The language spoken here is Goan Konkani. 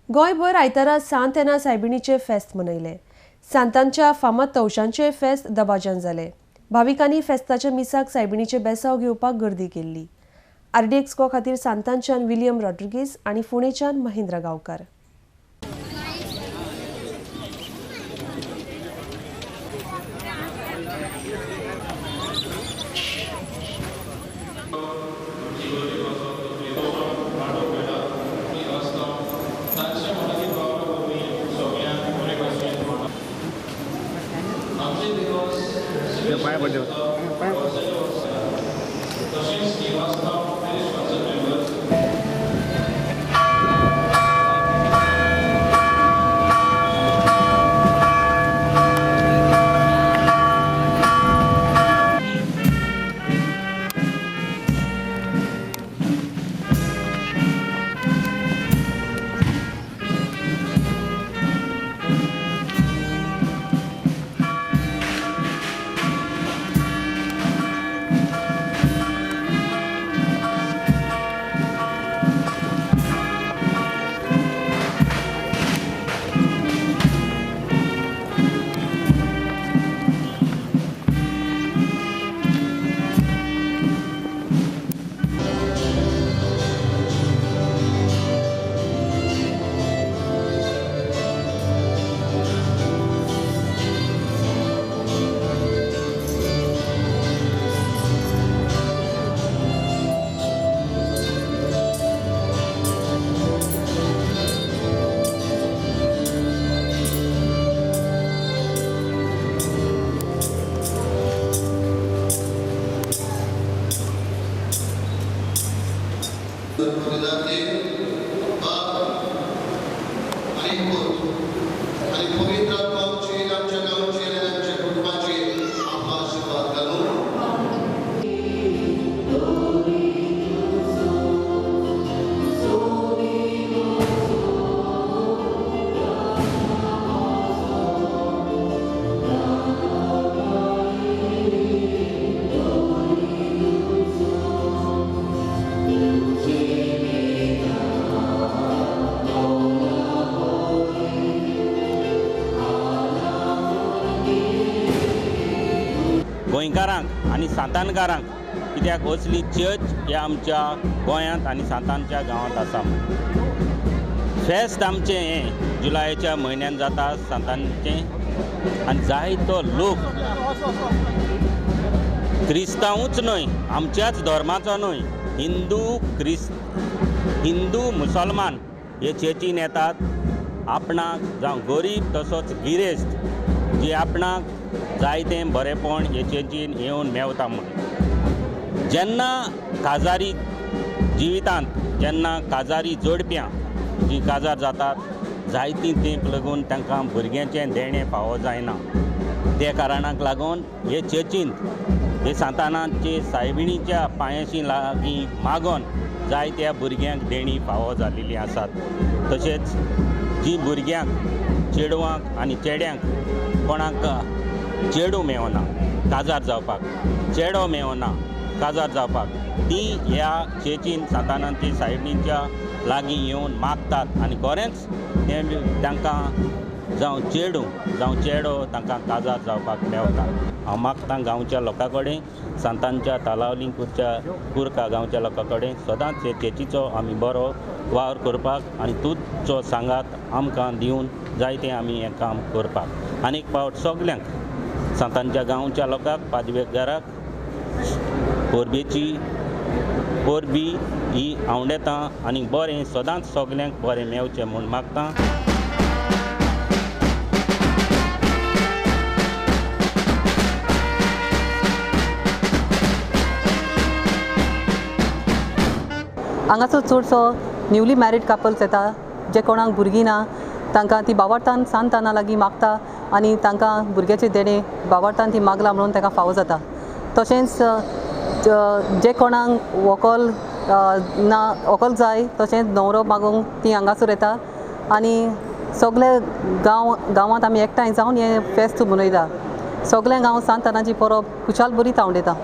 गोंयभर आयतारा सांत एना सायबिणीचे फेस्त मनयले. सांतांच्या फामाद तवशांचे फेस्त दबाज्यान जाले. भाविकांनी फेस्ताच्या मिसाक सायबिणीचे बेसाव घेवपाक गर्दी केल्ली. आरडीएक्स गो खातीर सांतांच्यान विलियम रॉड्रिगीस आनी फोंडेच्यान महेंद्र गांवकार. गोंयकारांक आनी सांतानकारांक कित्याक असली चर्च ह्या आमच्या गोंयांत आनी सांतानच्या गांवांत आसा. फेस्त आमचें हें जुलायच्या म्हयन्यान जाता सांतानचें आनी जायतो लोक क्रिस्तांवूच न्हय, आमच्याच धर्माचो न्हय, हिंदू मुसलमान हे चर्चीन येतात. आपणाक जावं गरीब तसोच गिरेस्त जी आपणाक जायतें बरेंपण हे चर्चीन येवन मेवता म्हूण. जेन्ना काजारी जिवितांत जेन्ना काजारी जोडप्यां जीं काजार जातात जायतीं तेंप लागून तांकां भुरग्यांचें देणें फावो जायना. ते कारणाक लागून हे चर्चींत हे सांतानाचे सायबिणीच्या पांयाशी लागीं मागोन जायत्या भुरग्यांक देणीं फावो जाल्लीं आसात. तशेंच जी भुरग्यांक चेडवांक आनी चेड्यांक कोणाक चेडूं मेवना काजार जावपाक, चेडो मेवना काजार जावपाक, ती ह्या चर्चीन सांतानाची सायबिणीच्या लागीं येवन मागतात आनी खरेंच तें तांकां जावं चेडूं जावं चेडो तांकां काजार जावपाक मेवता. हांव मागतां गांवच्या लोकां कडेन, सांतानच्या तालावली कुरच्या कुरका गांवच्या लोकां कडेन सदांच हे चर्चीचो आमी बरो वावर करपाक आनी तुजो सांगात आमकां दिवन जायतें आमी हें काम करपाक. आनी एक फावट सगल्यांक सांतानच्या गांवच्या लोकांक पादवेगाराक परबेची परबी ही आवडेता आनी बरें सदांच सगल्यांक बरें मेवचें म्हूण मागता. हांगासर चडसो न्यूली मॅरीड कपल्स येता, जे कोणाक भुरगीं ना तांकां ती बावार्थान सांताना लागीं मागता आनी तांकां भुरग्याचें देणें बावार्थान ती मागला म्हणून तांकां फावो जाता. तशेंच जे कोणाक व्हंकल ना व्हंकल जाय तशेंच न्हवरो मागूंक ती हांगासर येता आनी सगळे गांव गांवांत आमी एकठांय जावन हें फेस्त मनयता. सगळे गांव सांतानाची परब खुशाल बरी तावंडयता.